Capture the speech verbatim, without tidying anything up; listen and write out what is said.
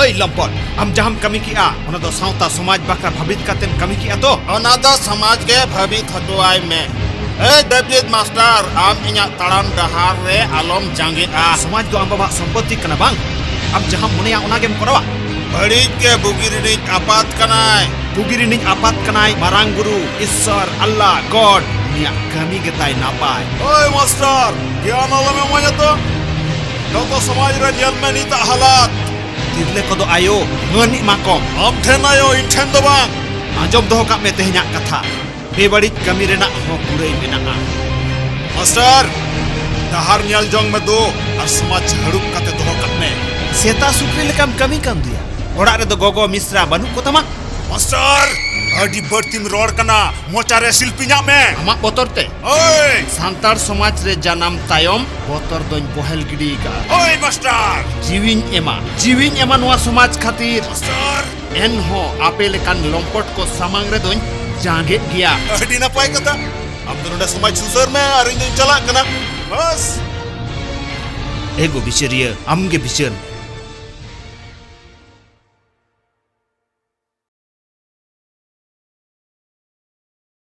ᱮᱭ ᱞᱚᱢᱯᱚᱴ, ᱟᱢ ᱡᱟᱦᱟᱸᱢ ᱠᱟᱹᱢᱤ ᱠᱮᱜᱼᱟ, ᱚᱱᱟ ᱫᱚ ᱥᱟᱶᱛᱟ ᱥᱚᱢᱟᱡᱽ ᱵᱟᱠᱷᱨᱟ ᱵᱷᱟᱹᱵᱤᱛ ᱠᱟᱛᱮᱢ ᱠᱟᱹᱢᱤ ᱠᱮᱜᱼᱟ ᱛᱚ? ᱚᱱᱟ ᱫᱚ ᱥᱚᱢᱟᱡᱽ ᱜᱮ ᱵᱷᱟᱹᱵᱤᱛ ᱦᱚᱴᱚᱣᱟᱭ ᱢᱮ᱾ ᱮᱭ ᱰᱮᱵᱷᱤᱰ ᱢᱟᱥᱴᱟᱨ, ᱟᱢ ᱤᱧᱟᱜ ᱛᱟᱲᱟᱢ ᱰᱟᱦᱟᱨ ᱨᱮ ᱟᱞᱚᱢ ᱡᱟᱸᱜᱮᱜᱼᱟ᱾ ᱥᱚᱢᱟᱡᱽ ᱫᱚ ᱟᱢ ᱵᱟᱵᱟᱣᱟᱜ ᱥᱚᱢᱯᱚᱛᱛᱤ ᱠᱟᱱᱟ ᱵᱟᱝ? ᱟᱢ ᱡᱟᱦᱟᱸᱢ ᱢᱚᱱᱮᱭᱟ ᱚᱱᱟ ᱜᱮᱢ ᱠᱚᱨᱟᱣᱟ? ᱵᱟᱹᱲᱤᱡ ᱜᱮ ᱵᱩᱜᱤ ᱨᱤᱱᱤᱡ ᱟᱯᱟᱛ ᱠᱟᱱᱟᱭ᱾ ᱵᱩᱜᱤ ᱨᱤᱱᱤᱡ ᱟᱯᱟᱛ ᱠᱟᱱᱟᱭ ᱢᱟᱨᱟᱝ ᱵᱩᱨᱩ, ᱤᱥᱥᱚᱨ, ᱟᱞᱞᱟ, ᱜᱚᱰ᱾ ᱩᱱᱤᱭᱟᱜ ᱠᱟᱹᱢᱤ ᱜᱮᱛᱟᱭ ᱱᱟᱯᱟᱭ᱾ ᱳᱭ ᱢᱟᱥᱴᱟᱨ, ᱜᱮᱭᱟᱱ ᱟᱞᱚᱢ ᱮᱢᱟᱹᱧᱟ ᱛᱚ᱾ ᱡᱚᱛᱚ ᱥᱚᱢᱟᱡᱽ ᱨᱮ ᱧᱮᱞ ᱢᱮ ᱱᱤᱛᱟᱜ ᱦᱟᱞᱟᱛ᱾ ᱛᱤᱨᱞᱟᱹ ᱠᱚᱫᱚ ᱟᱭᱳ, ᱢᱟᱹᱱ ᱮᱢᱟ ᱠᱚᱢ᱾ ᱟᱢ ᱴᱷᱮᱱ ᱟᱭᱳ, ᱤᱧ ᱴᱷᱮᱱ ᱫᱚ ᱵᱟᱝ᱾ ᱟᱸᱡᱚᱢ ᱫᱚᱦᱚ ᱠᱟᱜ ᱢᱮ ᱛᱮᱦᱮᱧᱟᱜ ᱠᱟᱛᱷᱟ᱾ ᱵᱮᱵᱟᱹᱲᱤᱡ ᱠᱟᱹᱢᱤ ᱨᱮᱱᱟᱜ ᱦᱚᱸ ᱠᱩᱲᱟᱹᱭ ᱢᱮᱱᱟᱜᱼᱟ᱾ ᱢᱟᱥᱴᱟᱨ, ᱰᱟᱦᱟᱨ ᱧᱮᱞ ᱡᱚᱝ ᱢᱮ ᱫᱩ, ᱟᱨ ᱥᱚᱢᱟᱡᱽ ᱦᱟᱹᱲᱩᱵ ᱠᱟᱛᱮ ᱫᱚᱦᱚ ᱠᱟᱜ ᱢᱮ᱾ ᱥᱮᱛᱟ ᱥᱩᱠᱨᱤ ᱞᱮᱠᱟᱢ ᱠᱟᱹᱢᱤ ᱠᱟᱱ ᱫᱚᱭᱟ᱾ ᱚᱲᱟᱜ ᱨᱮᱫᱚ ᱜᱚᱜᱚ ᱢᱤᱥᱨᱟ ᱵᱟᱹᱱᱩᱜ ᱠᱚ ᱛᱟᱢᱟ? ᱢᱟᱥᱴᱟᱨ, ᱟᱹᱰᱤ ᱵᱟᱹᱲᱛᱤᱢ ᱨᱚᱲ ᱠᱟᱱᱟ, ᱢᱚᱪᱟ ᱨᱮ ᱥᱤᱞᱯᱤᱧᱟᱜ ᱢᱮ᱾ ᱟᱢᱟᱜ ᱵᱚᱛᱚᱨ ᱛᱮ? ᱳᱭ! ᱥᱟᱱᱛᱟᱲ ᱥᱚᱢᱟᱡᱽ ᱨᱮ ᱡᱟᱱᱟᱢ ᱛᱟᱭᱚᱢ ᱵᱚᱛᱚᱨ ᱫᱚᱧ ᱵᱚᱦᱮᱞ ᱜᱤᱰᱤ ᱠᱟᱜᱼᱟ᱾ ᱳᱭ ᱢᱟᱥᱴᱟᱨ! ᱡᱤᱣᱤᱧ ᱮᱢᱟ, ᱡᱤᱣᱤᱧ ᱮᱢᱟ ᱱᱚᱣᱟ ᱥᱚᱢᱟᱡᱽ ᱠᱷᱟᱹᱛᱤᱨ᱾ ᱢᱟᱥᱴᱟᱨ! ᱮᱱᱦᱚᱸ ᱟᱯᱮ ᱞᱮᱠᱟᱱ ᱞᱚᱢᱯᱚᱴ ᱠᱚ ᱥᱟᱢᱟᱝ ᱨᱮᱫᱚᱧ ᱡᱟᱸᱜᱮᱜ ᱜᱮᱭᱟ᱾ ᱟᱹᱰᱤ ᱱᱟᱯᱟᱭ ᱠᱟᱛᱷᱟ᱾ ᱟᱢ ᱫᱚ ᱱᱚᱰᱮ ᱥᱚᱢᱟᱡᱽ ᱥᱩᱥᱟᱹᱨ ᱢᱮ ᱟᱨ ᱤᱧ ᱫᱚᱧ ᱪᱟᱞᱟᱜ ᱠᱟᱱᱟ᱾ ᱵᱟᱥ᱾ ᱮ ᱜᱳ ᱵᱤᱪᱟᱹᱨᱤᱭᱟᱹ, ᱟᱢ ᱜᱮ ᱵᱤᱪᱟᱹᱨ ᱢᱮ᱾